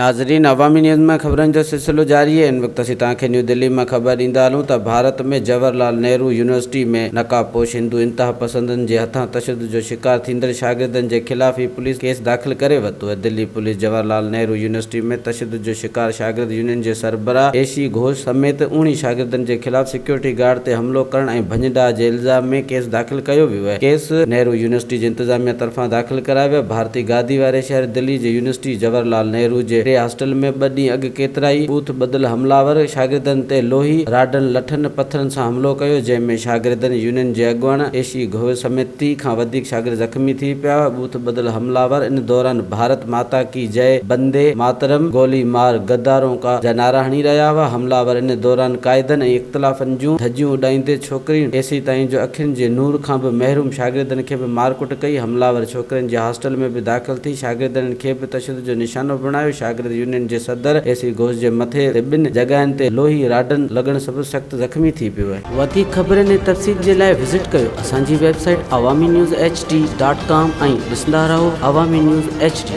ناظرين عوامي نيوز مان خبرن جو سلسلو جاري آهي ان وقت اسين توهان کي نيو دلي مان خبر ڏيندا هلون ته ڀارت ۾ جواهر لال نهرو يونيورسٽي ۾ نقاب پوش هندو انتها پسندن جي هٿان تشدد جو شڪار ٿيندڙ شاگردن جي خلاف ئي پوليس ڪيس داخل ڪري ورتو آهي دلي پوليس جواهر لال نهرو يونيورسٽي ۾ تشدد جو شڪار شاگرد يونين جي سربراهه ايشي گهوش سميت اوڻي شاگردن جي خلاف سيڪيورٽي گارڊ تي حملو ڪرڻ ۽ ڀڃ ڊاهه جي الزام ۾ ڪيس داخل ڪيو ويو آهي ڪيس نهرو يونيورسٽي جي انتظاميا طرفان داخل ڪرايو ويو ڀارتي گادي واري شهر دلي جي يونيورسٽي جواهر لال نهرو جي ٽي هاسٽل ۾ ٻه ڏينهن اڳ ڪيترائي ٻوٿ ٻڌل حمله آور شاگردن تي لوهي راڊن، لٺن، پٿرن سان حملو ڪيو، جنهن ۾ شاگردن يونين جي اڳواڻ ايشي گهوي سميت 30 کان وڌيڪ شاگرد زخمي ٿي پيا. ٻوٿ ٻڌل حمله آور ان دوران ڀارت ماتا ڪي جئه، بندي ماترم، گولي مار غدارون ڪا جا نعرا هڻي رهيا هئا. حمله آور ان دوران قاعدن ۽ اختلافن جون ڌڄيون اڏائيندي ڇوڪرين ايسيتائين جو اکين جي نور کان به محروم شاگردن کي به مارڪٽ ڪئي. حمله آور ڇوڪرين جي هاسٽل ۾ به داخل ٿي شاگردن کي به تشدد جو نشانو بڻايو. شاگرد يونين جي صدر اي سي گهوش جي مٿي تي ٻن جڳهين تي لوهي راڊن لڳڻ سبب سخت زخمي ٿي پيو. وڌيڪ خبرن ۽ تفصيل جي لاء وزٽ ڪيو اسان جي website Awami news H D dot com ۽ ڏسندا رهو عوامي نيوز ايڇ ڊي.